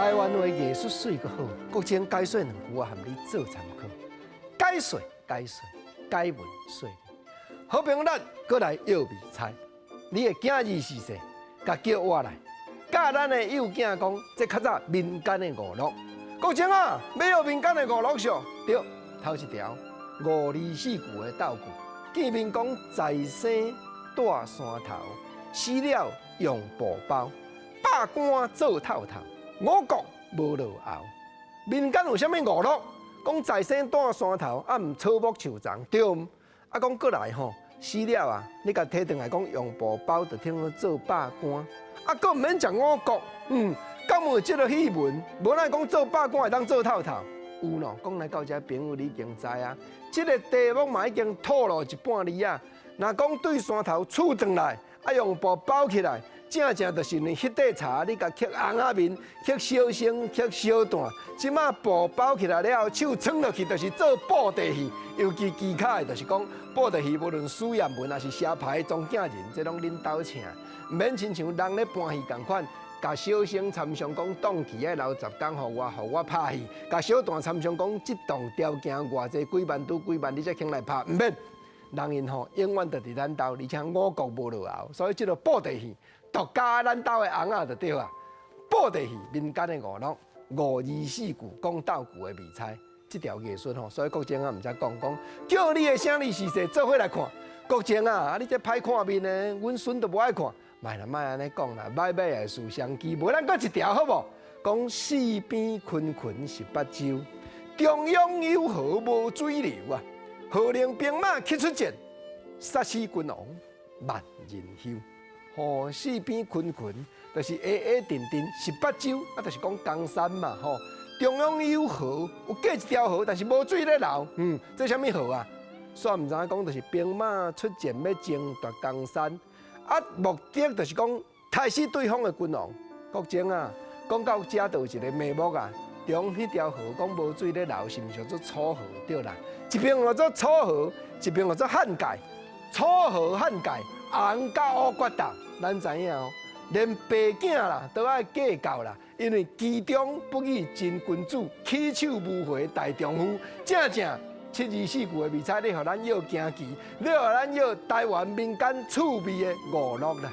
台灣話藝術媠閣好，國情解說兩句，我含你做參考。解說解說解文說。好朋友，咱閣來約未猜，你的囝兒是誰？共叫我來教咱的幼囝講，這較早民間的娛樂。國情啊，欲學民間的娛樂上，對，頭一條五字四句的鬥句，見面講在生蹛山頭，死了用布包，百官做透透，五穀無落後。民間有啥物娛樂？講在生蹛山頭，啊毋草木樹叢，對毋？啊講閣來吼，死了啊，你共提轉來講用布包，就聽講做百官，啊閣毋免食五穀，敢有這个戲文？無咱講做百官會當做透透，有喏。講來到遮朋友你已經知啊，這个題目嘛已經透露一半字啊。若講對山頭厝轉來，啊用布包起來，正正就是因為彼塊柴，你共刻尪仔面，刻小生，刻小旦。這馬布包起來了後，手撐落去就是做布袋戲。尤其技巧的，就是講布袋戲，無論史艷文抑是蛇牌莊敬仁，這攏恁兜請，毋免親像人咧搬戲仝款，共小生參詳講檔期愛留十工，予我，予我拍戲；共小旦參詳講，這檔條件偌濟幾萬拄幾萬，你才肯來拍，毋免。人𪜶吼永遠就佇咱兜，而且五穀無落後，所以這个布袋戲獨家咱兜的尪仔就對啊。布袋戲民間的娛樂，五字四句講鬥句的未猜，這條藝術吼，所以國情啊，毋才講講叫你的聲字是誰，做伙來看。國情啊，啊你這歹看面的，阮孫都無愛看。莫啦，莫按呢講啦，歹買會事相機，無咱閣一條好無？講四邊坤坤18州，中央有河無水流啊。號令兵馬去出戰，殺死君王萬人休。吼，四邊坤坤就是矮矮陣陣18州，啊，就是講江山嘛，吼。中央有河，有隔一條河，但是無水咧流。這啥物河啊？煞毋知影講，就是兵馬出戰欲爭奪江山，啊，目的就是講刣死對方的君王。國情啊，講到遮就有一个眉目啊。中彼條河講無水咧流，是毋是叫做楚河對啦？一邊叫做楚河，一邊叫做漢界。楚河漢界，紅佮烏決鬥，咱知影哦。連爸囝啦都愛計較啦，因為其中不義真君子，棄手無回大丈夫。正正七字四句的未猜，你予咱約驚奇，你予咱約台灣民間趣味的娛樂啦。